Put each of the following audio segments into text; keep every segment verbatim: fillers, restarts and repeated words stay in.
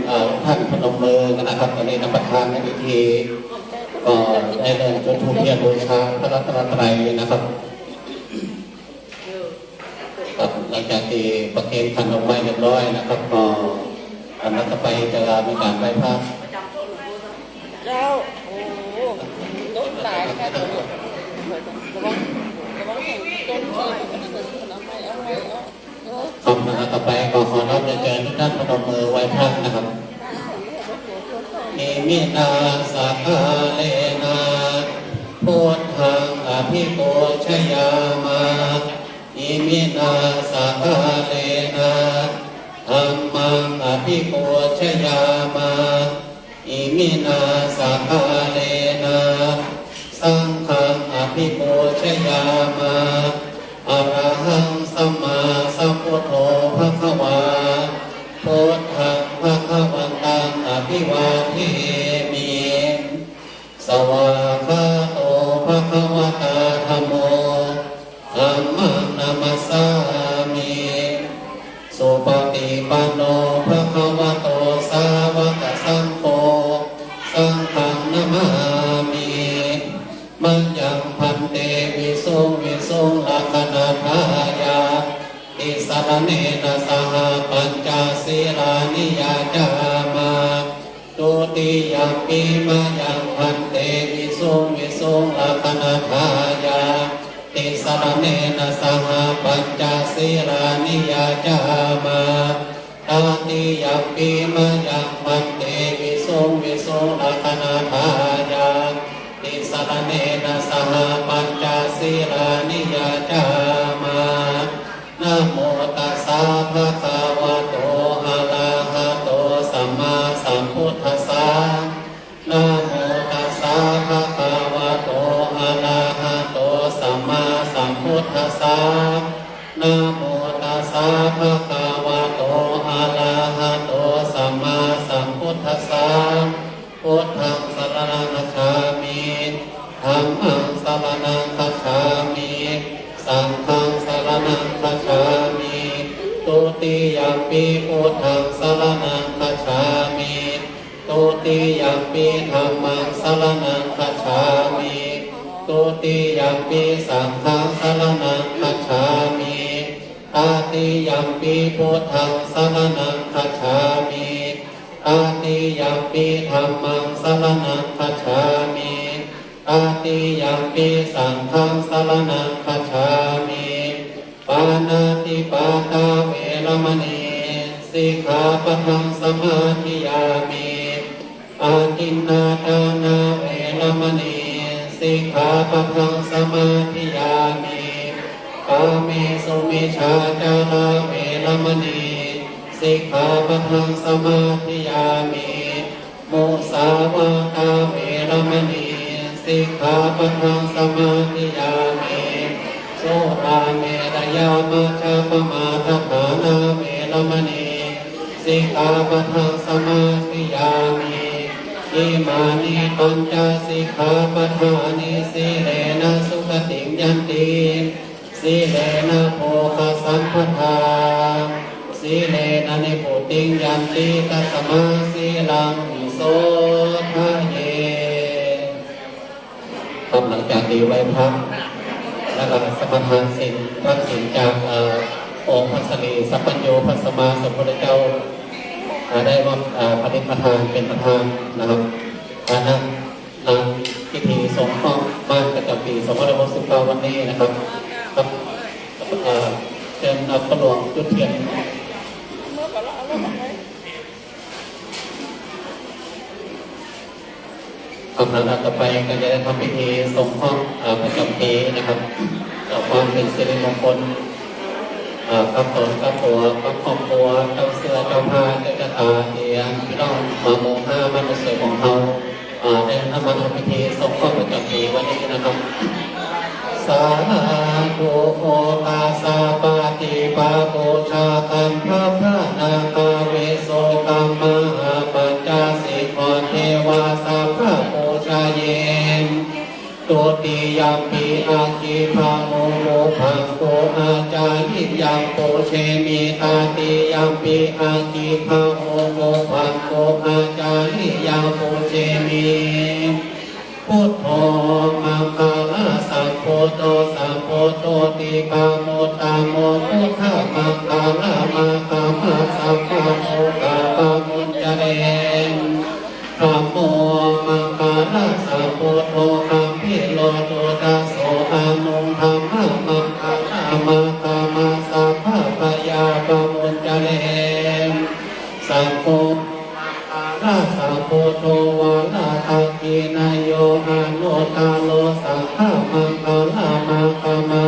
เอ่อท่านพนมมือกันนะครับ ตอนนี้ท่านประธานในพิธีก็ได้เริ่มจุดธูปเทียนบูชาพระรัตนตรัยนะครับ ครับ หลังจากที่ประเคนขันดอกไม้เรียบร้อยนะครับ ก็อันนั้นต่อไปจะมีการไหว้พระ เจ้า โอ้โห รถหลายค่ะ เดี๋ยว ระวัง ระวังแข่งต้นเทียน เอาไว้ เอาไว้ เอา ครับ แล้วต่อไปก็ขอน้อมเรียนเชิญทุกท่านพนมมือไหว้พระนะครับ Iminā sakkārena buddhaṃ abhipūjayāma. Iminā sakkārena dhammaṃ abhipūjayāma. Iminā sakkārena saṅghaṃ abhipūjayāma. Arahaṃ sammāsambuddho bhagavā. Buddhaṃ bhagavantaṃ abhivādemi. Svākkhāto bhagavatā dhammo. Dhammaṃ namassāmi. Supaṭipanno bhagavato sāvakasaṅgho. Saṅghaṃ namāmi. Mayaṃ bhante visuṃ visuṃ rakkhaṇatthāya tisaraṇena saha pañca sīlāni yācāma. Dutiyampi mayaṃ bhante visuṃ visuṃ rakkhaṇatthāya tisaraṇena saha pañca sīlāni yācāma. Tatiyampi mayaṃ bhante visuṃ visuṃ rakkhaṇatthāya tisaraṇena saha pañca sīlāni yācāma. Namo tassa bhagavato arahato sammāsambuddhassa. Namo tassa bhagavato arahato sammāsambuddhassa. Namo tassa bhagavato arahato sammāsambuddhassa. Buddhaṃ saraṇaṃ gacchāmi. Dhammaṃ saraṇaṃ gacchāmi. Saṅghaṃ saraṇaṃ gacchāmi. Dutiyampi buddhaṃ saraṇaṃ gacchāmi. Dutiyampi dhammaṃ saraṇaṃ gacchāmi. Dutiyampi saṅghaṃ saraṇaṃ gacchāmi. Tatiyampi buddhaṃ saraṇaṃ gacchāmi. Tatiyampi dhammaṃ saraṇaṃ gacchāmi. Tatiyampi saṅghaṃ saraṇaṃ gacchāmi. Pāṇātipātā veramaṇī sikkhāpadaṃ samādiyāmi. Adinnādānā veramaṇī sikkhāpadaṃ samādiyāmi. Kāmesu micchācārā veramaṇī sikkhāpadaṃ samādiyāmi. Musāvādā veramaṇī sikkhāpadaṃ samādiyāmi. Surāmerayamajjapamādaṭṭhānā veramaṇī sikkhāpadaṃ samādiyāmi. Imāni pañca sikkhāpadāni. Sīlena sugatiṃ yanti, sīlena bhogasampadā, sīlena nibbutiṃ yanti, tasmā sīlaṃ visodhaye. ครับ หลังจากที่ไหว้พระ แล้วก็สมาทานศีล รับศีลจาก เอ่อ องค์พระสรีสัพพัญญูพระสัมมาสัมพุทธเจ้า อ่า ได้มอบ อ่า ปฏิปทานเป็นประธานนะครับ อ่า ณ งานพิธีส่งมอบบ้านประจำปี สองพันหกสิบเก้า วันนี้นะครับ ครับ เอ่อ เชิญ เอ่อ พ่อหลวงจุดเทียน ครับ ลำดับต่อไปก็จะได้ทำพิธีส่งมอบ เอ่อ ประจำปีนะครับ เอ่อ ความเป็นสิริมงคล เอ่อ กับตน กับตัว กับครอบครัว เจ้าเสื้อ เจ้าผ้า เจ้าชะตา ที่พี่น้องมาหมู่ห้าบ้านสวยของเรา อ่า ได้นำมาทำพิธีส่งมอบประจำปีวันนี้นะครับ Sādhu okāsa paṭipabujjhakaṃ bhaṇāma visokamā pañcasikho devā sabbapūjaye. Dutiyampi aggi bhaṇu bhaṇgo ācariyaṃ pūjemi. Tatiyampi aggi bhaṇu Pubbaṅgo ācariyaṃ pūjemi. Buddho maṅgalasambhūto sabbuto dīpamuttamo, buddhamaṅgalamāgamma sabbarogā pamuñcare. Dhammo maṅgalasambhūto gambhīro duddaso, anuttamaṅgalamāgamma sabbabhayā pamuñcare. Saṅgho maṅgalasambhūto varadakkhiṇeyyo anuttaro, saṅghamaṅgalamāgamma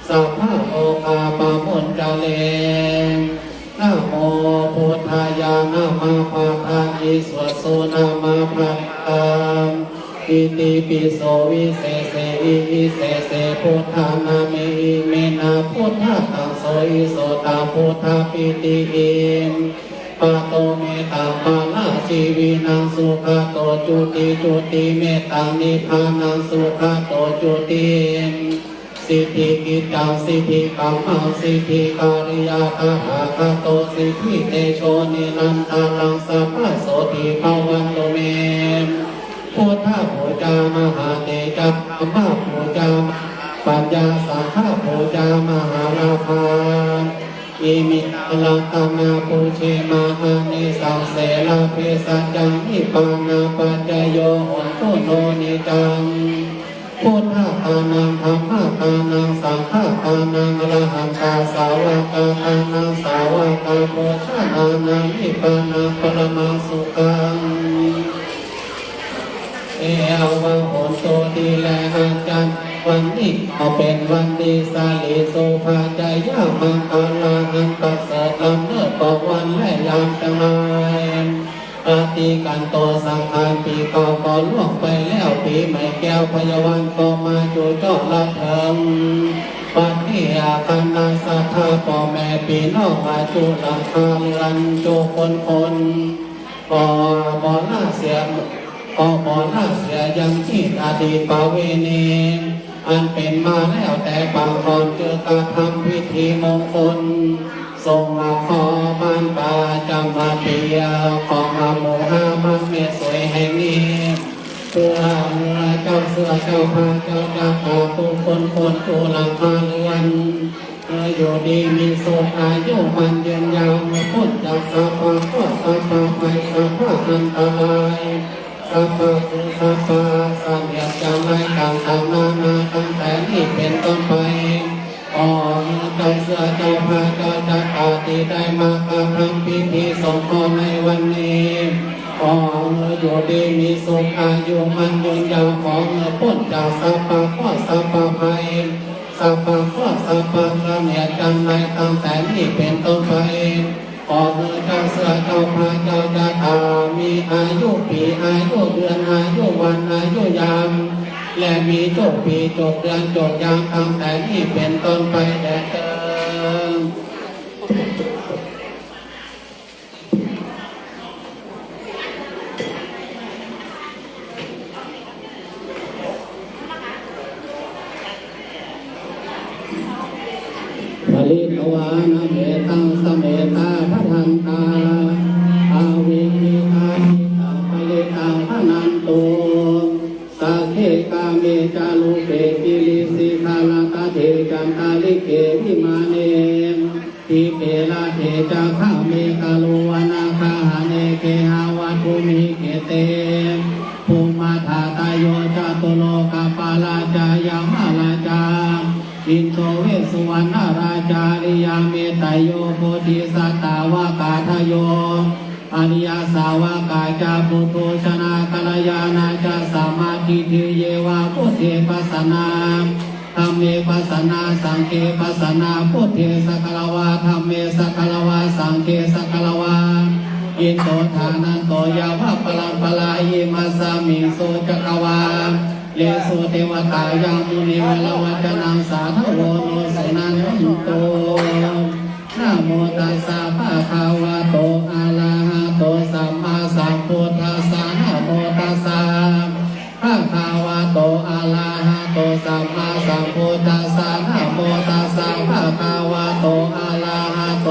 sabbarogā pamuñcare. Namo buddhāya, namappatani susu, namappata itipi so visese ivisese buddhanāme iminā buddhadaṃso isotabuddhapītihi pato mettaṃ parajīvinaṃ sugato cuti cuti mettaṃ nibbānaṃ sugato cuti siddhikiccaṃ siddhikammaṃ siddhikāriyaṃ tathāgato siddhitejo nirantaraṃ sabbasotthi bhavantu me. Buddhapūjā mahātejaṃ, dhammapūjā mahāpaññā, saṅghapūjā mahālābhaṃ. Iminā ratanapūjena ānisaṃselābhe saccaṃ nibbānapaccayo hotu no niccaṃ. Buddhatānaṃ dhammatānaṃ saṅghatānaṃ arahantāsāvakatānaṃ sāvakapujjanānaṃ nibbānaṃ paramaṃ sukhaṃ. เอวะ โหนตุ ดีแลอาจารย์ วันนี้ก็เป็นวันดีสิริโสภา ชัยมงคลาอันประเสริฐ ล้ำเลิศกว่าวันและยามทั้งหลาย อติกันโต สังขารปีเก่าก็ล่วงไปแล้ว ปีใหม่แก้วพยาวันก็มาจุจอดรับเถิง วันนี้อาคณะศรัทธาพ่อแม่พี่น้องอาจุหลังคาเรือนจุคนคน ก็บ่ละเสีย ก็บ่ละเสียยังที่อดีตประเวณี อันเป็นมาแล้วแต่ปางก่อน คือกระทำพิธีมงคล ส่งเคราะห์บ้านประจำปีของหมู่ห้าบ้านแม่สวยแห่งนี้ เพื่อเจ้าเสื้อเจ้าผ้าเจ้าจักราทุกคนคนจุหลังคาเรือน เออ อยู่ดีมีสุข อายุมั่นยืนยาว พ้นจากสัพพะเคราะห์สัพพะภัยสัพพะอันตราย สัพพะทุกข์สัพพะเสนียดจัญไรต่างๆนานา ตั้งแต่นี้เป็นต้นไป ขอเจ้าเสื้อเจ้าผ้าเจ้าจักราที่ได้มากระทำพิธีส่งเคราะห์ในวันนี้ ขออยู่ดีมีสุข อายุมั่นยืนยาว ขอพ้นจากสัพพะเคราะห์สัพพะภัย สัพพะเคราะห์สัพพะเสนียดจัญไรตั้งแต่นี้เป็นต้นไป ขอเจ้าเสื้อเจ้าผ้าเจ้าจักรามีอายุปี อายุเดือน อายุวัน อายุยาม และมีจบปีจบเดือนจบยามตั้งแต่นี้เป็นต้นไปแด่เถิด Pharitvāna mettaṃ sametā bhadantā, avikkhittacittā parittaṃ bhaṇantu. Sagge kāme ca rūpe girisikharataṭe cantalikkhe vimāne, dīpe raṭṭhe ca gāme taruvanagahane gehavatthumhi khette, bhummāgadāyo ca catulokapālā ca yamarājā, indo vessuvaṇṇarājā ariyametteyyo bodhisattāvakādayo ariyasāvakā ca puthujjanā kalyāṇā ca sammādiṭṭhī ye va buddhe pasannā, dhamme pasannā, saṅghe pasannā, buddhe sagāravā, dhamme sagāravā, saṅghe sagāravā, indo ṭhānanto yāva paramparā imasmiṃ su cakkavāḷesu devatā yaṃ munivaravacanaṃ sādhavo no suṇantu. Namo tassa bhagavato arahato sammāsambuddhassa. Namo tassa bhagavato arahato sammāsambuddhassa. Namo tassa bhagavato arahato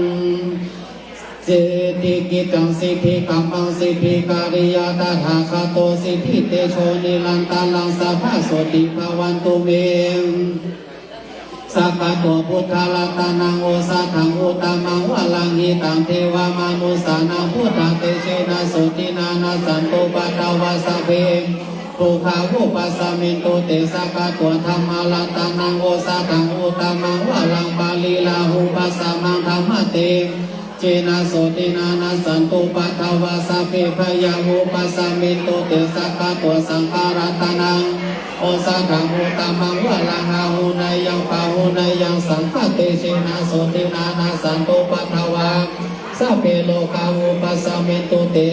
siddhikiccaṃ siddhikammaṃ siddhikāriyā tathāgato siddhitejo nirantaraṃ sadā sotthī bhavantu me. Sakkatvā buddharatanaṃ osathaṃ uttamaṃ varaṃ hitaṃ devamanussānaṃ buddhatejena sotthinā nassantupaddavā sabbe dukkhā vūpasamentu te. Sakkatvā dhammaratanaṃ osathaṃ uttamaṃ varaṃ pariḷāhūpasamanaṃ dhammatejena sotthinā nassantupaddavā sabbe bhayā vūpasamentu te. Sakkatvā saṅgharatanaṃ osathaṃ uttamaṃ varaṃ āhuneyyaṃ pāhuneyyaṃ saṅghatejena sotthinā nassantupaddavā sabbe rogā vūpasamentu te.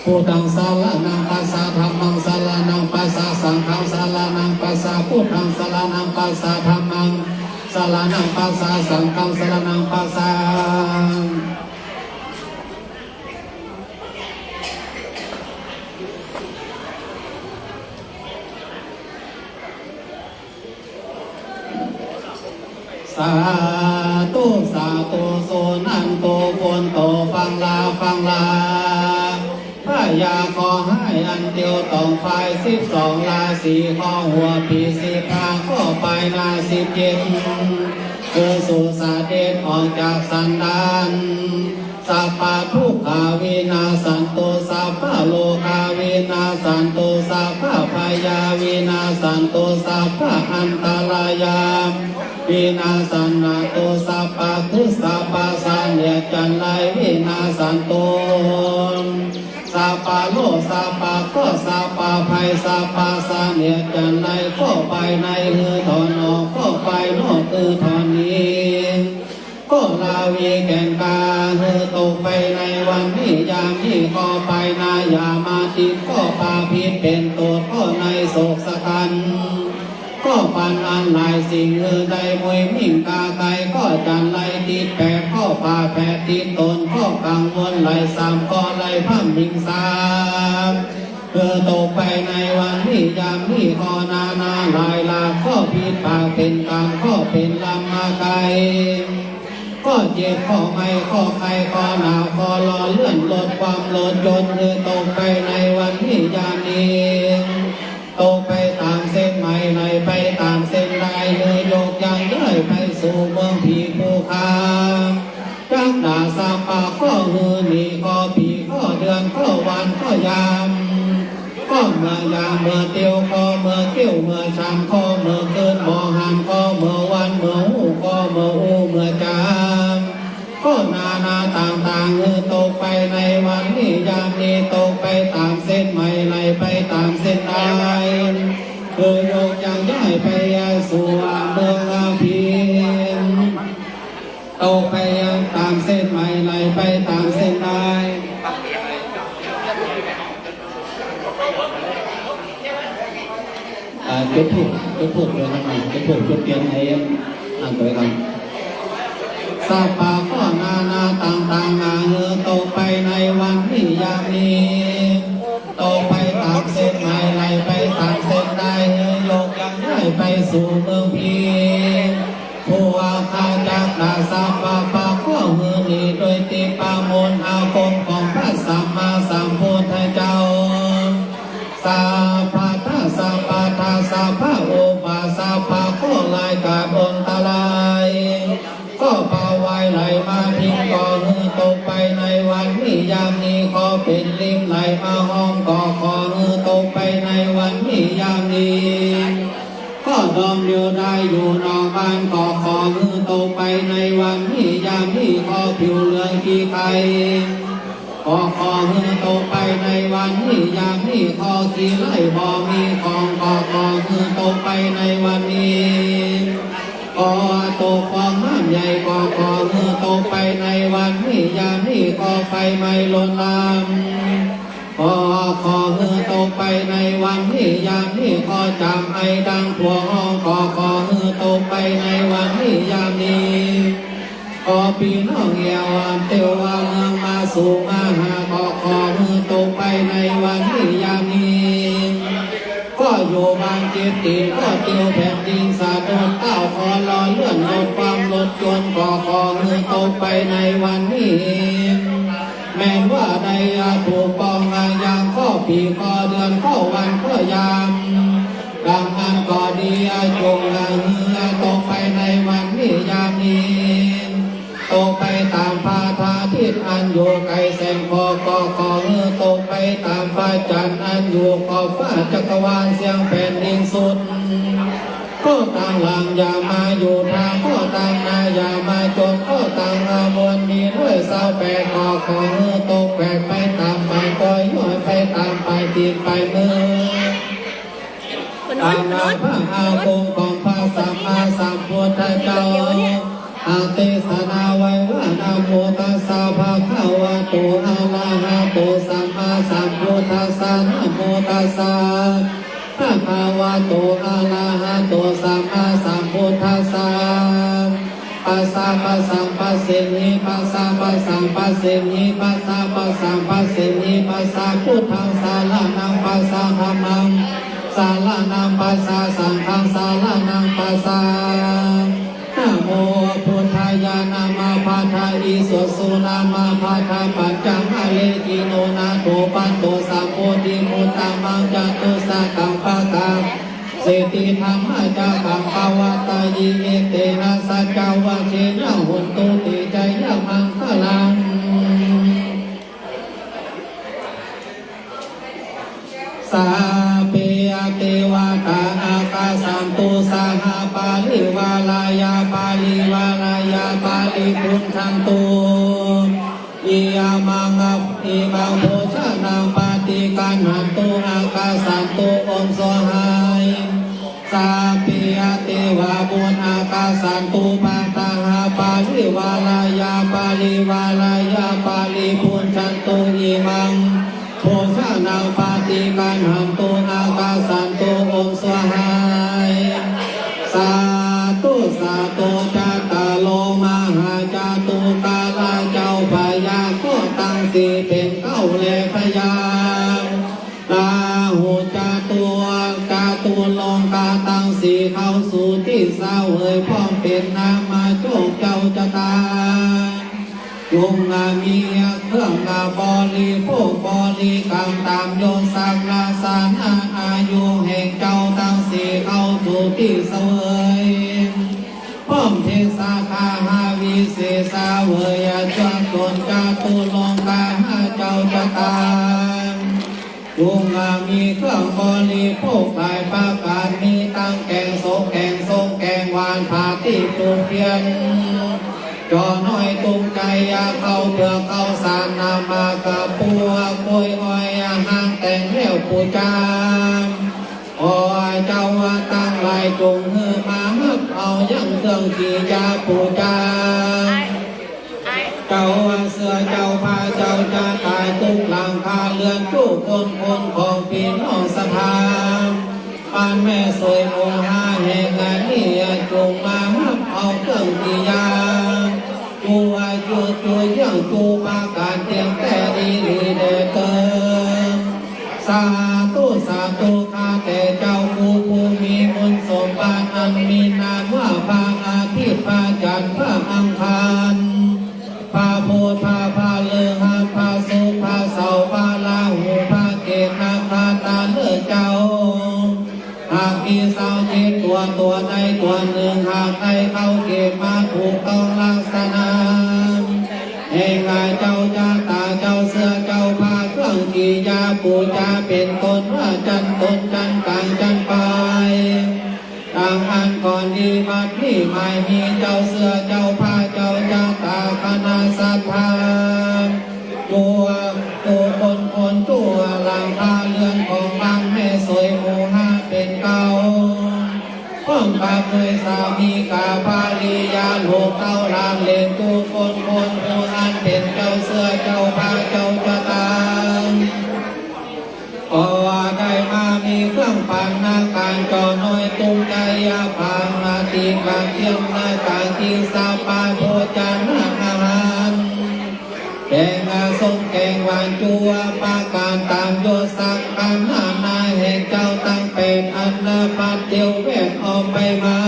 Buddhaṃ saraṇaṃ gacchāmi. Dhammaṃ saraṇaṃ gacchāmi. Saṅghaṃ saraṇaṃ gacchāmi. Buddhaṃ saraṇaṃ gacchāmi. Dhammaṃ saraṇaṃ gacchāmi. Saṅghaṃ saraṇaṃ gacchāmi. Sādhu sādhu. Suṇantu bhonto ฟังลา ฟังลา พญาขอให้อันเตียวต้องฝ่ายสิบสองราศี ข้อหัวปีสิบห้า ข้อปลายหน้าสิบเจ็ด คือสุสาเดชออกจากสันดาน Sabbadukkhā vinassantu, sabbarogā vinassantu, sabbabhayā vinassantu, sabba antarāyā vinassantu, sabba เคราะห์ sabba เสนียดจัญไร vinassantu, sabba โรค sabba เคราะห์ sabba ภัย sabba เสนียดจัญไร เคราะห์ภายในคือถอนออก เคราะห์ภายนอกคือถอนหนี เคราะห์ราวีแก่นกล้า หื้อตกไปในวันนี้ยามนี้ เคราะห์ภายหน้าอย่ามาติด เคราะห์พาพิษเป็นโทษ เคราะห์ในโศกสตัน เคราะห์ปัญหาอันหลายสิ่ง หื้อได้มุยมิ่งกาไกล เคราะห์จัญไรติดแปด เคราะห์ฝาแฝดติดตน เคราะห์กังวลไหลสาม เคราะห์ไหลพร่ำหมิ่งสาม หื้อตกไปในวันนี้ยามนี้ เคราะห์นานาหลายหลาก เคราะห์ผิดปากเป็นกรรม เคราะห์เป็นลำมาไกล เคราะห์เจ็บ เคราะห์ไข้ เคราะห์ไข้ เคราะห์หนาว เคราะห์รอเลื่อน รถคว่ำ รถยนต์ หื้อตกไปในวันนี้ยามนี้ ตกไปตามเส้นไหม ไหลไปตามเส้นได้ หื้อยกย่างเลื่อยไปสู่เมืองผีผู้ค้า จักดาสัพพะ เคราะห์หื้อหนี เคราะห์ปี เคราะห์เดือน เคราะห์วัน เคราะห์ยาม เคราะห์เมื่อยาม เมื่อเตียว เคราะห์เมื่อเกี้ยว เมื่อชาม เคราะห์เมื่อคืน บ่หัน เคราะห์เมื่อวัน เมื่อฮู้ เคราะห์เมื่ออู้ เมื่อ คือตกไปในวันนี้ยามนี้ ตกไปตามเส้นใหม่ ไหลไปตามเส้นได้ คือยกยังย้ายไปสู่เมืองอาพิน ตกไปยังตามเส้นใหม่ ไหลไปตามเส้นได้ อ่า จุดธูป จุดธูปด้วยนะครับ จุดธูป จุดเทียนให้ อ่านด้วยครับ สัพพะเคราะห์นานาต่างๆ นา คือตกไปในวันนี้ยามนี้ ตกไปตามเส้นใหม่ ไหลไปตามเส้นได้ คือยกยังย้ายไปสู่เมืองพิน ผู้อาฆาตจักราชสัพพะเคราะห์ คือหนีด้วยทิพย์ประมวลอาคมของพระสัมมาสัมพุทธเจ้า สัพพะทาสสัพพะทาสสัพพะอุปาทรัพพะเคราะห์ร้ายกับอันตราย ก็พาไหวไหลมาพิน ก็คือตกไปในวันนี้ยามนี้ ขอเป็นลิมไหลมาห้อง ก็ขอคือตกไปในวันนี้ยามนี้ ก็ดอมเดียวได้อยู่นอกบ้าน ก็ขอคือตกไปในวันนี้ยามนี้ ขอผิวเหลืองขี้ไข่ ก็ขอคือตกไปในวันนี้ยามนี้ ขอขี้ไล่บ่มีของ ก็ขอคือตกไปในวันนี้ ขอตกฟองน้ำใหญ่ ก็ขอคือตกไปในวันนี้ยามนี้ ขอไฟไหม้ลนลาม ก็ขอคือตกไปในวันนี้ยามนี้ ขอจามไอดังผัวห้อง ก็ขอคือตกไปในวันนี้ยามนี้ ขอพี่น้องแอวอันเตียวว่าเมืองมาสู่มาหา ก็ขอคือตกไปในวันนี้ยามนี้ ก็อยู่บ้านเจ็ดตีน ก็เตียวแผ่นดินสะดุดเต้า ขอรอเลื่อนลดความลดจน ก็ขอคือตกไปในวันนี้ แม้นว่าใดอาถูกปองอายัง ข้อปีข้อเดือนข้อวันข้อยาม ดังนั้นก็ดีอาจงละเหือตกไปในวันนี้ยามนี้ ตกไปตามพระอาทิตย์อันอยู่ไกลแสงขอบ ก็ขอเหือตกไปตามพระจันทร์อันอยู่ขอบฟ้าจักรวาลเสี้ยงแผ่นดินสุด ข้อต่างหลังอย่ามาอยู่ทาง ข้อต่างหน้าอย่ามาจน ข้อต่างหน้าบนมีด้วยเศร้าแปด ก็ขอเหือตกแปดไปตามไป ก็ย้อยไปตามไปตีนไปมือ คุณ ตา นุช ม คุณ มา นุช พระอาคมของพระสัมมาสัมพุทธเจ้า เดี๋ยวเนี่ย อาเทศนาไว้ว่า Namo tassa bhagavato arahato sammāsambuddhassa. Namo tassa bhagavato arahato sammāsambuddhassa. Passa passaṃ passehi, passa passaṃ passehi, passa passaṃ passehi. Passa buddhaṃ saraṇaṃ, passa dhammaṃ saraṇaṃ, passa saṅghaṃ saraṇaṃ, passa. Namo buddhāya, namabaddha isvasu, namabaddha pañcaṅgare jino, nātho patto sambodhimuttamaṃ, catusaccāpakā siddhi dhammacakkam pavattayi, etena saccavajjena hontu te jayamaṅgalaṃ. Sabbe devatā ākassantu sahaparivārāya, parivārāya paribhuñjantu. Imaṃ ap-, imaṃ bhojanaṃ paṭiggaṇhatu, ākassantu, โอม สวาหาย Sabbe devā buddhākassantu, pattahā parivārāya, parivārāya paribhuñjantu. Imaṃ bhojanaṃ paṭiggaṇhatu, ākassantu, โอม สวาหาย Sādhu sādhu. Cattāro mahācaturāsā เจ้าพญาก็ทั้งสี่เป็นเก้าแลพญา Rāhu catu-, catulokā ทั้งสี่เขาสู่ที่เสวยพร้อมเป็นนามโชคเจ้าชะตา จุ่งมีเครื่องบริโภคบริกรรมตามยศศักดิ์ราชานะอายุแห่งเจ้าทั้งสี่เขาสู่ที่เสวย พร้อมเทศาคาหาวิเศษเสวยจนจตุรงคหาเจ้าชะตา จุ่งมีเครื่องบริโภคหลายประการ มีทั้งแกงส้ม แกงส้ม แกงหวาน ผัก ตี้ ทูบเทียน จ่อน้อยตุงใจยาเข้าเปลือกเข้าสารนำมากระปัวกล้วยอ้อยอาหารแต่งแล้วปูจา ขอเจ้าทั้งหลายจงหื้อมาฮับเอายังเครื่องกิริยาปูจา เจ้าเสื้อเจ้าผ้าเจ้าจะตายทุกหลังคาเรือนทุกคนคนของพี่น้องศรัทธา บ้านแม่สวยหมู่ห้าแห่งนี้จงมาฮับเอาเครื่องกิริยา ตัวจุจุยังจุประการเตรียมแต่ดีหลีแด่เติม สาธุ สาธุ ข้าแต่เจ้าผู้ผู้มีบุญสมบัติอันมีนามว่าพระอาทิตย์ พระจันทร์ พระอังคาร พระพุธ พระพฤหัส พระศุกร์ พระเสาร์ พระราหู พระเกตุ นักขัตฤกษ์เจ้า หากมีเสาเจ็ดตัว ตัวใดตัวหนึ่ง หากได้เข้าเกณฑ์มาถูกต้องลักษณะ แห่งเจ้าจะตาเจ้าเสื้อเจ้าผ้าเครื่องกิริยาปูจาเป็นต้นว่าจันทร์ตนจันทร์กลางจันทร์ปลาย ดังอั้นก่อนดีบัดนี้หมายมีเจ้าเสื้อเจ้าผ้าเจ้าจะตาคณะศรัทธา ตัวตัวคนคนตัวหลังคาเรือนของบ้านแม่สวยหมู่ห้าเป็นเก้า พร้อมกับด้วยสามีกาภริยาลูกเต้าหลานเหลนทุกคนคนผู้อันเป็นเจ้าเสื้อเจ้าผ้าเจ้าจะตา ก็ได้มามีเครื่องปัณณาการจ่อน้อยตุงใจยาปังมาติกาเทียมนาตากิงสาปาโภจนะอาหาร แกงส้มแกงหวานจุประการตามยศสักการนานาแห่งเจ้าตั้งแปดอันนาปัดเดียวแวดออกไปมา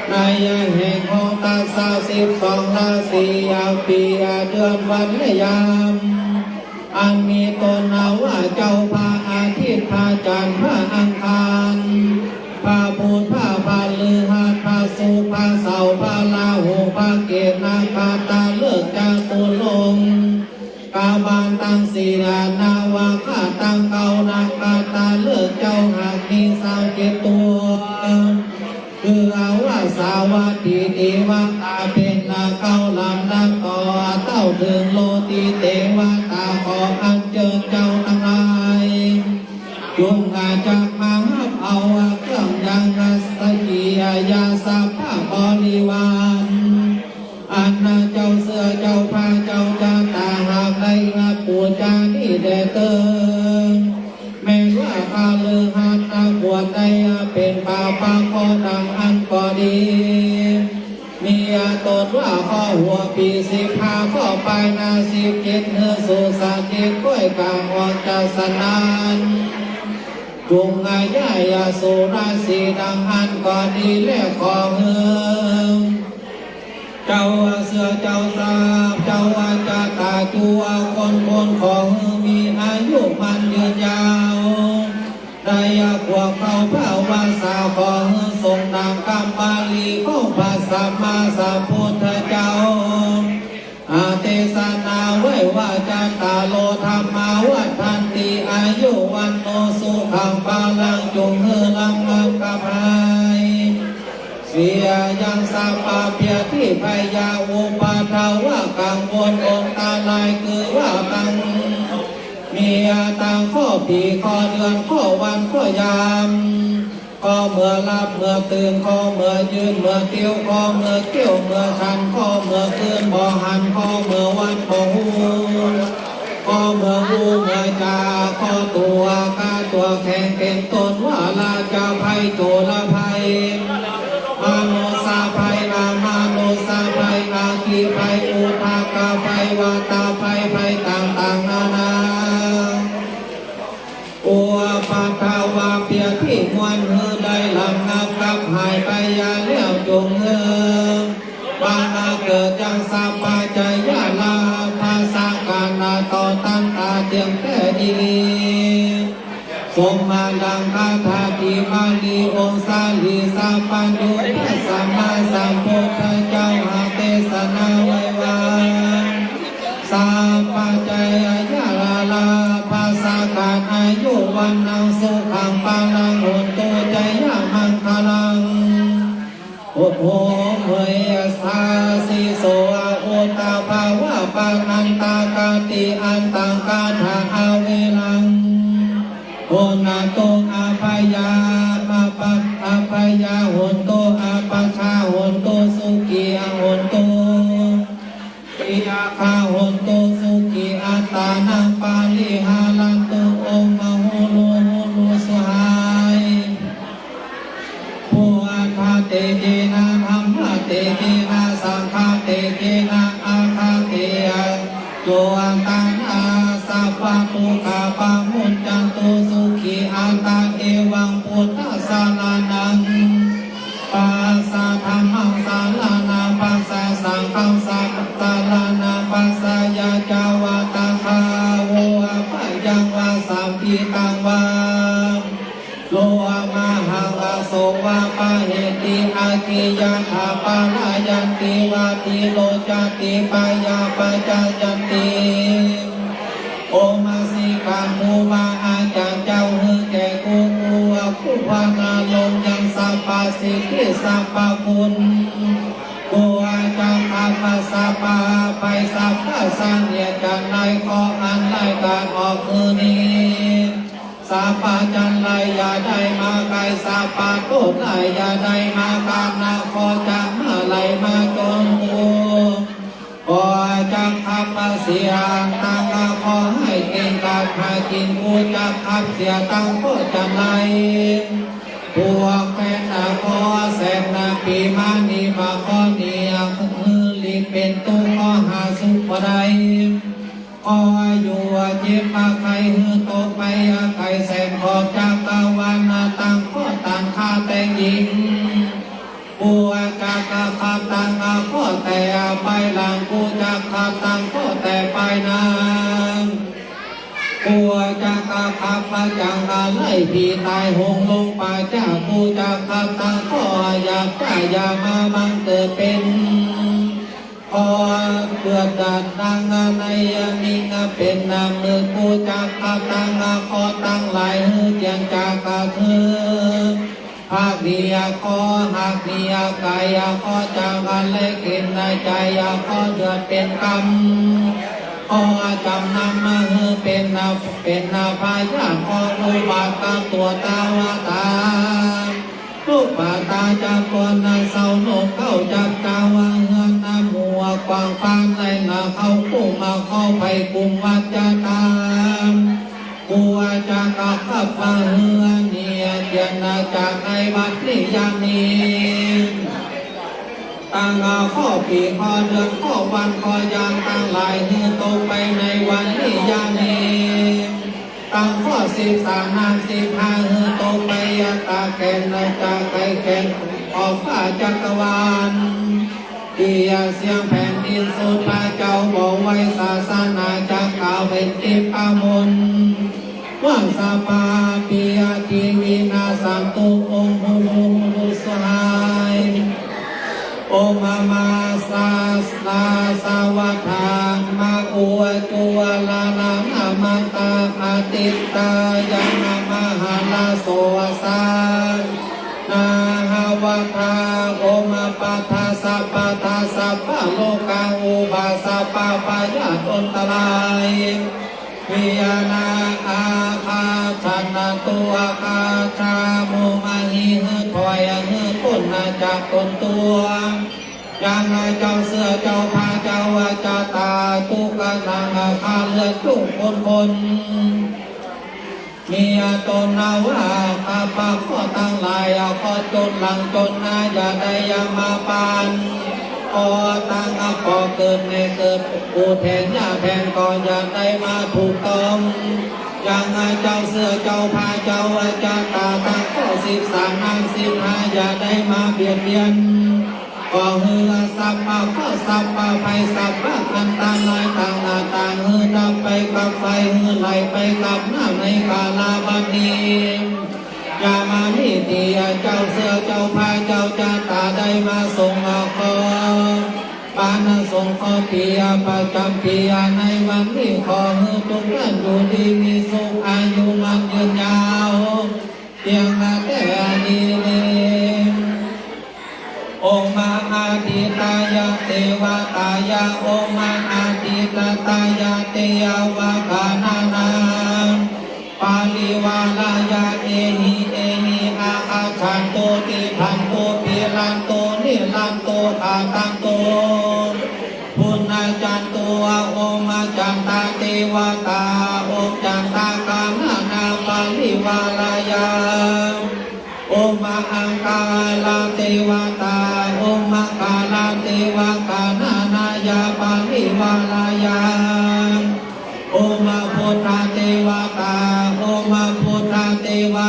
ในแห่งของตาสาวสิบสองราศียามปีเดือนวันและยาม อันมีตนว่าเจ้าพระอาทิตย์พระจันทร์พระอังคาร พระพุธพระพฤหัสพระศุกร์พระเสาร์พระราหูพระเกตุนักขัตฤกษ์จตุรงค์ กาบาลตังสี่นาวาคาตังเก้านักขัตฤกษ์เจ้าหากมีสาวเจ็ดตัว คืออวสาวัตถีเทวตาเป็นเก้าลำดับต่อเต้าถึงโลติเทวตาขออัญเชิญเจ้าทั้งหลาย จงอาจักมาฮับเอาเครื่องยังรัสกียาสัพพะบริวาร อันนาเจ้าเสื้อเจ้าผ้าเจ้าจะตาหากได้รับปูจานี้แด่เติม แม้ว่าคฤหัสถ์บวชได้เป็นปาปะข้อดังอันก็ดี มีตนว่าข้อหัวปีสิบห้าข้อปลายนาสิบเจ็ดเนื้อสุสันติก้อยกลางออกจากสนาน จุงอาญาสุราสีดังอันก็ดีและขอเฮือง เจ้าเสื้อเจ้าสาบเจ้าอาจาตาจัวคนคนขอเฮืองมีอายุมันยืนยาว ได้ยาขวบเข้าพระวาสาขอเฮืองทรงนามกำบาลีของพระสัมมาสัมพุทธเจ้า อาเทศนาไว้ว่าจัตตาโลธรรมาวัฏฐันติอายุวัณโณสุขังพลังจงเฮือลำงับกับหาย เสียยังสัพพะเปียที่พยาอุปัทวะกังวลอันตรายคือว่ากัง มีอาตางข้อปีข้อเดือนข้อวันข้อยาม ข้อเมื่อหลับเมื่อตื่นข้อเมื่อยืนเมื่อเตียวข้อเมื่อเกี้ยวเมื่อชันข้อเมื่อคืนบ่หันข้อเมื่อวันบ่ฮู้ข้อเมื่อฮู้เมื่อจาข้อตัวกาตัวแข็งเป็นต้นว่าราชาภัยโจรภัยมนุษย์ภัยอมนุษย์ภัยอาคีภัยอุทกภัยวาตภัยภัยต่างๆนานา อุปัทวะเปียที่มวลหื้อได้ลำงับกับหายไปยาแล้วจงเฮือบังอาเกิดจังสัพพะจายะลาภาสาการนาต่อตันตาเตียงแต่ดี สมมาดังคาถาติมาลีองค์สาลีสัพพัญญูพระสัมมาสัมพุทธเจ้าหาเทศนาไว้ว่า สัพพะจายะลาภาสาการอายุวัณณังสุขังพลังโหนตุจายะมังคลัง โอโหเมยสาสิ Antakkāti antaṃ kaṭha averaṃ. Honatu abhayā, abhayā hontu, appagā hontu, sukhī hontu, niraghā hontu, sukhī attānaṃ pariharantu. Om hulu hulu svāhāya. Buddhatejena dhammatejena saṅghatejena āgateya, yo antarā sabbadukkhā pamuñcantu, sukhī attānaṃ. Evaṃ buddhasaraṇaṃ gacchāmi, dhammaṃ saraṇaṃ gacchāmi, saṅghaṃ saraṇaṃ gacchāmi. Yācā vā tathāgatena bhagavā bhagavato bhagavaṃ sabbaṃ lokaṃ aṭṭhaṃ vā so vā paheti aggi yathā palāyanti vā, dhīro cāti paññā paññāyanti. Omasīkā kho vā accaññā, หื้อแก่ kho ครู อาคุ พระนรงค์ ยัง sabbasiddhi sabbaguṇ ครู จักขับ สัพพะภัย สัพพะเสนียดจัญไร เคราะห์อันร้ายกาจออก หื้อหนี สัพพะจัญไรอย่าได้มาใกล้ สัพพะโทษร้ายอย่าได้มาใกล้ เคราะห์จะมาไล่มาจนกู ขอจักขับเสี้ยงตั้ง ขอให้เก่งกาจหากิน กูจักขับเสี้ยงตั้ง เคราะห์จัญไร พวกแฟนนะ ขอแสนนะ ปีมานี้มา ขอหนี หื้อหลีกเป็นทุกข์ ขอหาสุขบ่ได้ ขออยู่เจ็บมาไข้ หื้อตกไปอาศัยแสนขอบจักรวาลนะ ตั้ง เคราะห์ตันข้าแต่งหญิง กูจักขับตั้ง เคราะห์แต่ภายหลัง กูจักขับตั้ง เคราะห์แต่ภายหน้า กูจักขับพระจังไร ผีตายโหงลงป่าช้า กูจักขับตั้ง เคราะห์หยาบช้าอย่ามาบังเกิดเป็น ขอเกิดดังในมิงเป็นนามมือ กูจักขับตั้ง เคราะห์ตังหลาย หื้อเจียนจากกระเทือ ภาคเดีย เคราะห์หักเดีย กาย เคราะห์จากอันเล็กเห็นในใจ เคราะห์เดือดเป็นกรรม เคราะห์จำนำมา หื้อเป็นนา เป็นนาพยา เคราะห์อุบัติกับตัวตาวตา ลูกปาตาจักกวนนะ เศร้านกเข้าจับจาวา เฮือนนะหมู่กว้างฟ้า ในนาเข้ากุ้งมา เข้าไปกุ้งวัดจะตาม กูจักขับพระเฮือเนียเจียนจากในวันนี้ยามนี้ ตั้งข้อปีข้อเดือนข้อวันข้อยามทั้งหลาย หื้อตกไปในวันนี้ยามนี้ ตั้งข้อสิบสามน้ำสิบห้า หื้อตกไปยาตาแก่นจากไกลแก่นขอบฟ้าจักรวาล เตียเสียงแผ่นดินสุดพระเจ้าบอกไว้ ศาสนาจักกล่าวเป็นทิพย์มนต์ ว่าสัพพะปิยะทิวินาสสันตุ องค์ พุทโธ พุทโธ สหาย โอมมาสาสนาสวัฏฐามาอุจุวลานานามาตาอาติตายังมหาลาโสสา นาหวัฏฐา โอมปัฏฐาสัพพะทาสัพพะโรคาอุบาทสัพพะพยาธิอันตราย พยานาอาคาชันตุอาคาชามุมหิหื้อถอยหื้อพ้นจากตนตัว ยังเจ้าเสื้อเจ้าผ้าเจ้าอาจาตาทุกข์กำลังอาคาเลือดทุกคนคน มีตนว่าข้าพระข้อทั้งหลาย ข้อจนหลังจนหน้าอย่าได้ยังมาปาน ข้อตั้งข้อเกิดแม่เกิด ปู่แทนย่าแทนก็อย่าได้มาถูกต้อง ยังเจ้าเสื้อเจ้าผ้าเจ้าอาจาตาตั้งข้อสิบสามน้ำสิบห้าอย่าได้มาเบียดเบียน ขอหื้อสัพพะเคราะห์สัพพะภัยสัพพะอันตรายต่างๆ ต่างหื้อดับไปกับไฟ หื้อไหลไปกับน้ำในกาลาบัดนี้ ยามนี้เตียเจ้าเสื้อเจ้าผ้าเจ้าจาตาได้มาส่งเอาขอ ปานส่งขอเตียประจำเตียในวันนี้ ขอหื้อทุกท่านอยู่ดีมีสุขอายุมั่นยืนยาว เพียงแต่นี้ Om Adittāya Devatāya, Om Adittāya yā devā gaṇanā parivārāya ehi ehi āgacchantu tiṭṭhantu giriyantu niggaṇhantu khandantu puññakkhettaṃ. Om canda devatā, om canda gaṇanā parivārāya. Om aṅgara devatā, om aṅgara devā gaṇanāya parivārāya. Om buddha devatā, om buddha devā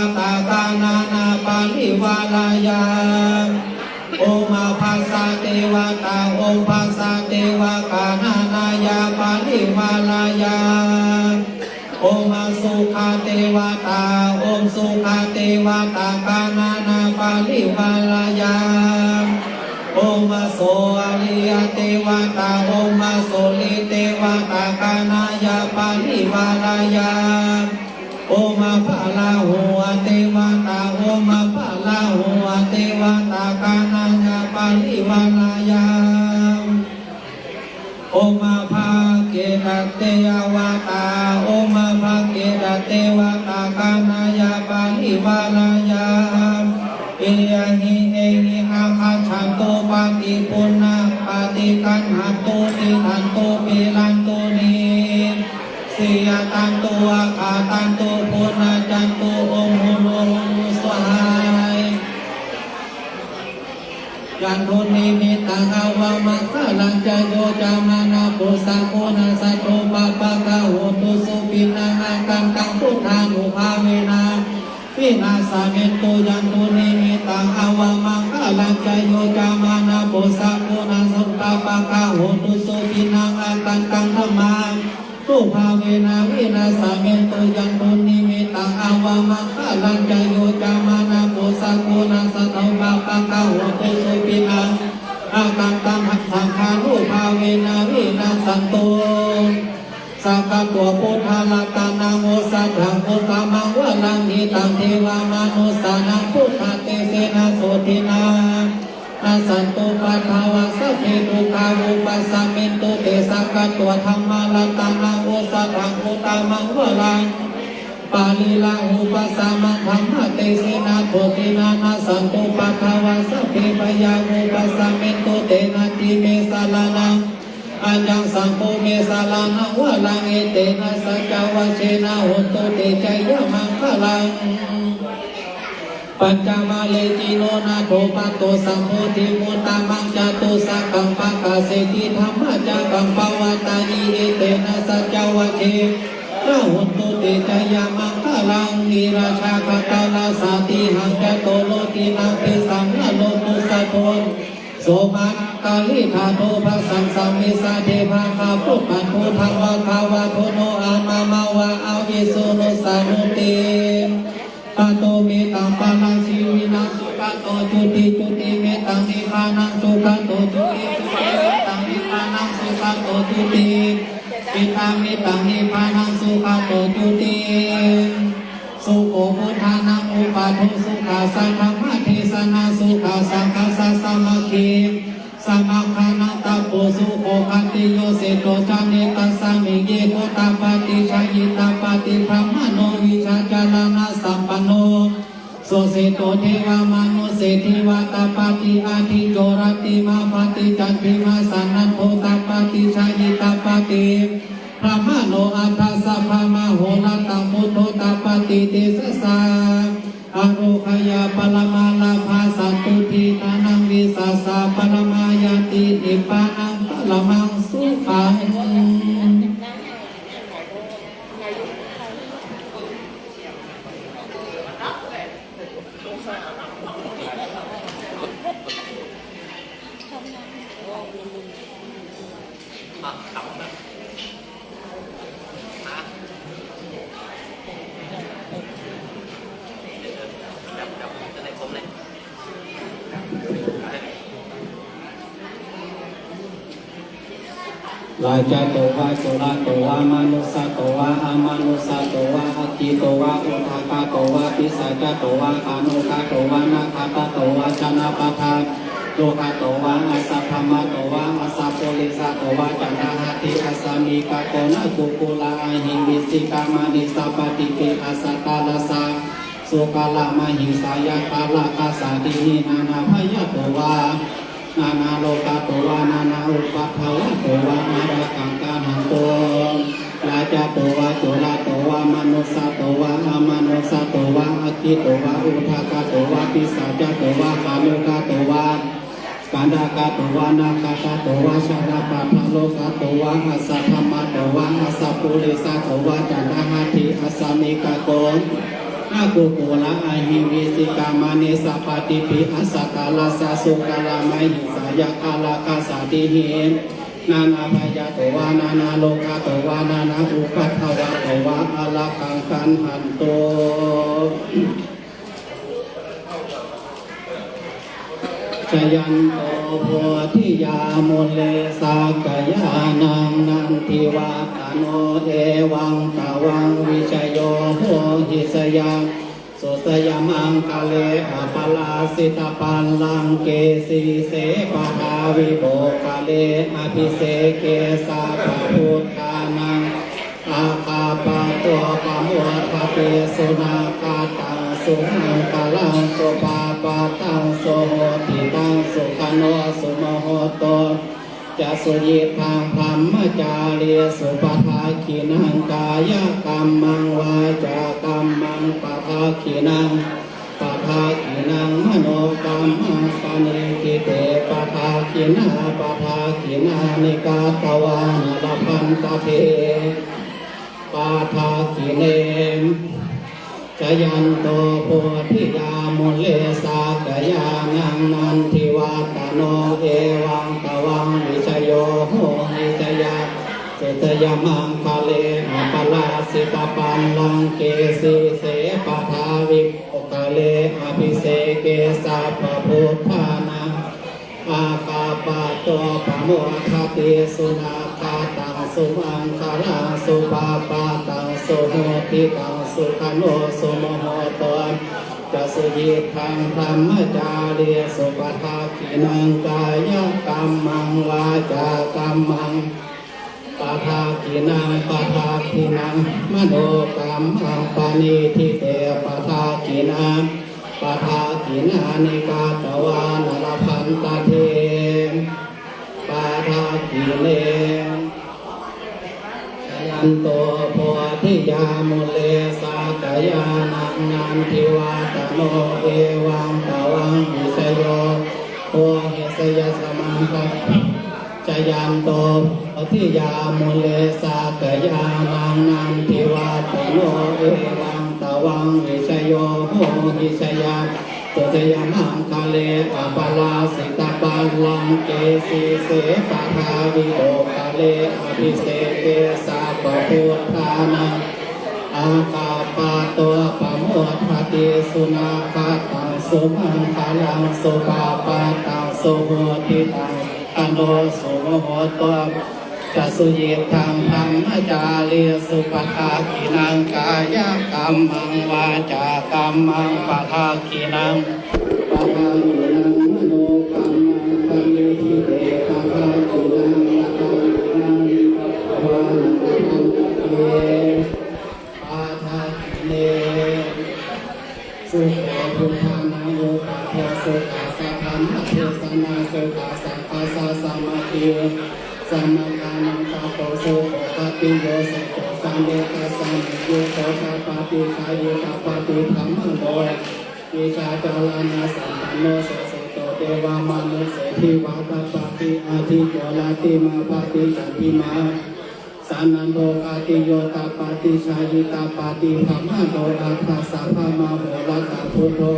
gaṇanā parivārāya. Om phassa devatā, om phassa devā gaṇanāya parivārāya. Om sukha devatā, om sukha devā gaṇanā parivārāya. Om suriya devatā, om suriya devā gaṇanāya parivārāya. Om barāho devatā, om barāho devā gaṇanāya parivārāya. Om bhaddekaradevatā, om bhaddekaradevatāya gaṇanāya parivārāya. Ehi ehi āgacchantu paṭibujjhatu paṭiggaṇhantu tiṭṭhantu giriyantu niggaṇhantu khandantu puññakkhettaṃ. Om hum hum swaha. Yandunnimittaṃ avamaṅgalañca yo cāmanāpo sakuṇassa saddo pāpaggaho dussupinaṃ akantaṃ buddhānubhāvena vināsamentu. Yandunnimittaṃ avamaṅgalañca yo cāmanāpo sakuṇassa saddo pāpaggaho dussupinaṃ akantaṃ dhammā nubhāvena vināsamentu. Yandunnimittaṃ avamaṅgalañca yo cāmanāpo sakuṇassa saddo pāpaggaho dussupinaṃ akantaṃ saṅghānubhāvena vināsamentu. Sakkatvā buddharatanaṃ osathaṃ uttamaṃ varaṃ hitaṃ devamanussānaṃ buddhatejena sotthinā nassantupaddavā sabbe dukkhā vūpasamentu te. Sakkatvā dhammaratanaṃ osathaṃ uttamaṃ varaṃ pariḷāhūpasamanaṃ dhammatejena sotthinā nassantupaddavā sabbe bhayā vūpasamentu te. Natthi me saraṇaṃ aññaṃ saṅgho me saraṇaṃ varaṃ etena saccavajjena hotu te jayamaṅgalaṃ. Pañcavare jino nātho patto sambodhimuttamaṃ catusaccaṃ paṭṭhāsi dhammacakkaṃ pavattayi etena saccavajjena hotu te jayamaṅgalaṃ. Nirājā katārajā tiṇṇaṃ catulottiyaṃ disaṃ naro musaddho so mantarī dhātu bhaṇsaṃ samissa te bhaṇāma bhūtaṃ vā gā vā duno amamā vā aviññū saruṇanti. Tato mettaṃ paranajīvinaṃ sukhato cuti cuti mettaṃ nibbānaṃ sukhato cuti cuti mettaṃ nibbānaṃ sukhato cuti mettaṃ nibbānaṃ sukhato cuti. Sukho buddhānaṃ uppādo sukhā saddhammadesanā sukhā saṅghassa sāmaggī samaggānaṃ tapo sukho. Khattiyo seṭṭho jāne tasmiṃ ye gottapaṭi jāyitapaṭi brāhmaṇo vijjācaraṇasampanno so seṭṭho devamanussena divattapaṭi ādicco rattimābhāti candimā sannaddho tapaṭi jāyitapaṭi brāhmaṇo atha sabbamahorattaṃ buddho tapaṭi tejasā ārogyaparamā lābhā santuṭṭhī dhanaṃ vissāsaparamā ñāti nibbānaṃ paramaṃ sukhaṃ. ลาจาโตวา จุลาโตวา มนุสสาโตวา อมนุสสาโตวา อักขิโตวา อุทกาโตวา ปิศาจาโตวา ขโนคาโตวา นาคาตาโตวา จานาปาทา Lokato va asaddhammato va asappurisato va candahatti assanikagoṇakukkura ahi vicchikamaṇisappadīpi asatarasa sukaramahiṃsāya kālakassādihi nānābhayato va nānārogato va nānāupaddavato va ārakkhaṃ gaṇhantu. Rājato va corato va manussato va amanussato va aggito va udakato va pisācato va khāṇukato va kaṇṭakato va nakkhattato va jalamaggalarogato va asaddhammato va asappurisato va candahatti assanikagoṇakukkura ahi vicchikamaṇisappadīpi asatarasa sukaramahiṃsāya kālakassādihi nānābhayato va nānārogato va nānāupaddavato va ārakkhaṃ gaṇhantu. Jayanto bodhiyā mūle sakyānaṃ nandivaḍḍhano evaṃ tvaṃ vijayo hohi jayassu jayamaṅgale aparājitapallaṅke sīse paṭhavipokkhare abhiseke sabbabuddhānaṃ aggappatto pamodati. Sunakkhattaṃ sumaṅgalaṃ supabhātaṃ suhuṭṭhitaṃ sukhaṇo sumuhutto ca suyiṭṭhaṃ brahmacārisu padakkhiṇaṃ kāyakammaṃ vācākammaṃ padakkhiṇaṃ padakkhiṇaṃ manokammaṃ paṇidhī te padakkhiṇā padakkhiṇāni katvāna labhantatthe padakkhiṇe. Jayanto bodhiyā mūle sakyānaṃ nandivaḍḍhano evaṃ tvaṃ vijayo hohi jayassu jayamaṅgale aparājitapallaṅke sīse paṭhavipokkhare abhiseke sabbabuddhānaṃ aggappatto pamodati. Sunakkhattaṃ sumaṅgalaṃ supabhātaṃ suhuṭṭhitaṃ sukhaṇo sumuhutto ca suyiṭṭhaṃ brahmacārisu padakkhiṇaṃ kāyakammaṃ vācākammaṃ padakkhiṇaṃ padakkhiṇaṃ manokammaṃ paṇidhī te padakkhiṇā padakkhiṇāni katvāna labhantatthe padakkhiṇe. Jayanto bodhiyā mūle sakyānaṃ nandivaḍḍhano evaṃ tvaṃ vijayo hohi jayassu jayamaṅgale. Jayanto bodhiyā mūle sakyānaṃ nandivaḍḍhano evaṃ tvaṃ vijayo hohi jayassu jayamaṅgale aparājitapallaṅke sīse paṭhavipokkhare abhiseke sabbabuddhānaṃ aggappatto pamodati. Sunakkhattaṃ sumaṅgalaṃ supabhātaṃ suhuṭṭhitaṃ sukhaṇo sumuhutto ca suyiṭṭhaṃ brahmacārisu padakkhiṇaṃ kāyakammaṃ vācākammaṃ padakkhiṇaṃ padakkhiṇaṃ manokammaṃ paṇidhī te padakkhiṇā padakkhiṇāni katvāna labhantatthe padakkhiṇe. Sukho buddhānaṃ uppādo sukhā saddhammadesanā sukhā saṅghassa sāmaggī samaggānaṃ tapo sukho. Khattiyo seṭṭho sallekassa niyyuto tappati jhāyī tappati brāhmaṇo vijjācaraṇasampanno suseṭṭho devamanussesivā tappati ādicco rattimābhāti candimā sannaddho. Khattiyo tappati jhāyī tappati brāhmaṇo atha sabbamahorattiṃ buddho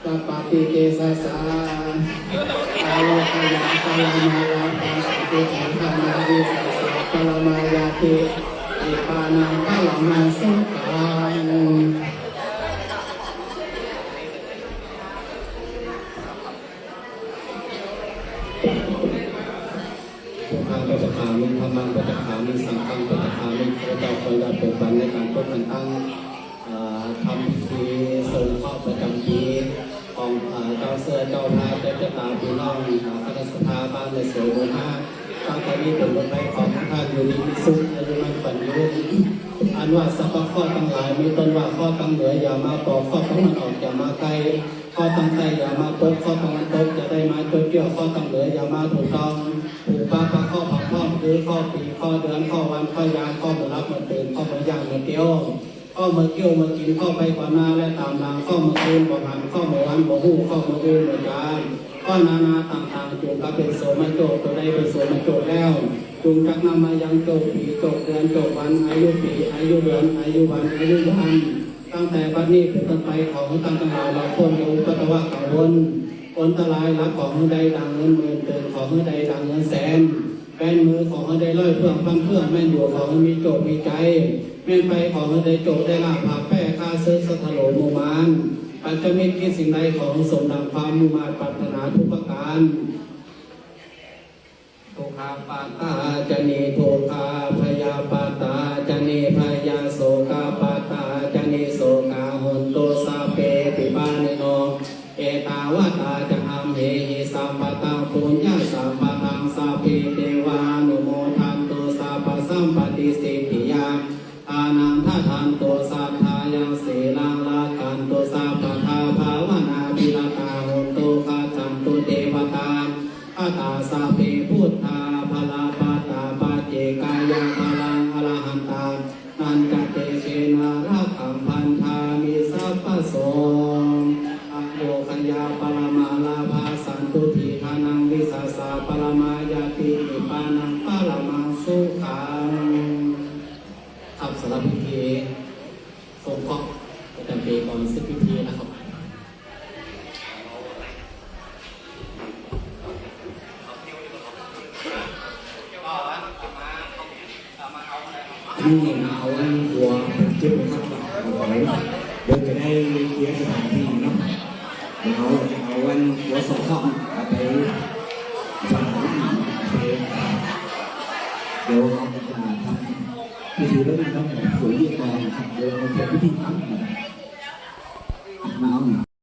tappati tejasā. Ārogyā paramā lābhā santi sīlena visuddhā paramaṃ ñāti nibbānaṃ paramaṃ sukhaṃ. พุทธัง ปัจจคามิ ธัมมัง ปัจจคามิ สังฆัง ปัจจคามิ ข้าพเจ้าขออนุญาตปฏิบัติในการพบกันตั้ง เอ่อ ทำพิธีส่งเคราะห์ประจำปี พ.ศ. ເຈົ້າເຊື້ອເຈົ້າພາ ເຈົ້າຈັດຕາພີ່ນ້ອງ ຄະນະສະພາບ້ານແລະໂສໂມນາ ຄາວນີ້ເປັນບຸນໄພຂອງທ່ານ ຢູ່ດີມີສຸກ ອາຍຸໝັ້ນຂວັນຍືນ ອັນວ່າສັບພະເຄາະທັງຫຼາຍ ມີຕົ້ນວ່າເຄາະທາງເໜືອຢ່າມາປອກ ເຄາະທາງຕາເວັນອອກຢ່າມາໃກ້ ເຄາະທາງໃຕ້ຢ່າມາປົກ ເຄາະຕາເວັນຕົກຢ່າໄດ້ມາຈົດຈ້ຽວ ເຄາະທາງເໜືອຢ່າມາຖືກຕ້ອງ ຜູກປະປະເຄາະພ້ອມໆ ຄືເຄາະປີ ເຄາະເດືອນ ເຄາະວັນ ເຄາະຍາມ ເຄາະມື້ຫຼັບມື້ຕື່ນ ເຄາະມື້ຍ່າງມື້ກ້ຽວ ເຄາະມື້ກ້ຽວມື້ກິນ ເຄາະໄປກ່ອນໜ້າແລະຕາມຫຼັງ ເຄາະມື້ຄືນບໍ່ຫັນ ເຄາະມື້ວັນບໍ່ຮູ້ ເຄາະມື້ອື່ນບໍ່ຈານ ເຄາະນານາຕ່າງໆ ຈົ່ງກະເປັນໂສມະໂຈກ ຕົວໃດເປັນໂສມະໂຈກແລ້ວ ຈົ່ງຈັກນຳມາຍັງໂຈກປີ ໂຈກເດືອນ ໂຈກວັນ ອາຍຸປີ ອາຍຸເດືອນ ອາຍຸວັນ ອາຍຸຍາມ ຕັ້ງແຕ່ບັດນີ້ເປັນຕົ້ນໄປ ຂໍໃຫ້ທ່ານທັງຫຼາຍລອດພົ້ນຈາກອຸປັດຕະວະກັງວົນ ອັນຕະລາຍ ຫຼັບຂໍໃຫ້ໄດ້ດັ່ງເງິນໝື່ນ ຕື່ນຂໍໃຫ້ໄດ້ດັ່ງເງິນແສນ ແມ່ນມືຂໍໃຫ້ໄດ້ຮ້ອຍເຟື່ອງພັນເຟື່ອງ ແມ່ນຢູ່ຂໍໃຫ້ມີໂຈກມີໄຈ ແມ່ນໄປຂໍໃຫ້ໄດ້ໂຈກໄດ້ລາບ ຜາກແປ້ຄ້າເຊີດສັດທະໂລໝູ່ມານ ປັດຈະມິດຄິດສິ່ງໃດຂໍໃຫ້ສົມດັ່ງຄວາມມຸ່ງມາດປາດຖະໜາທຸກປະການ Dukkhappattā ca niddukkhā, bhayappattā ca nibbhayā, sokappattā ca nissokā hontu sabbepi pāṇino. Ettāvatā ca amhehi sambhataṃ puññasampadaṃ sabbe devānumodantu sabbasampattisiddhiyā. Dānaṃ dadantu saddhāya sīlaṃ rakkhantu sabbadā bhāvanābhiratā hontu gacchantu devatāgatā sabbe buddhā balappattā paccekānañca yaṃ balaṃ arahantānañca tejena rakkhaṃ bandhāmi sabbaso. Āyuvaḍḍheyya paramālābhaṃ santuṭṭhī dhanaṃ vissāsaṃ paramaṃ nibbānaṃ paramaṃ sukhaṃ. ครับ สำหรับพิธีส่งเคราะห์ประจำปีก่อนสิ้นพิธีนะครับ อันนี้เอาอันหัวเก็บนะครับ เดี๋ยวจะได้เคลียร์สถานที่เนาะ เดี๋ยวจะเอาอันหัวส่งเคราะห์เอาไปฝากไว้เดี๋ยวเราจะทำพิธีแล้วนะครับ เดี๋ยวเรียกมาครับ เดี๋ยวเราทำพิธีครับ มาเอาหน่อย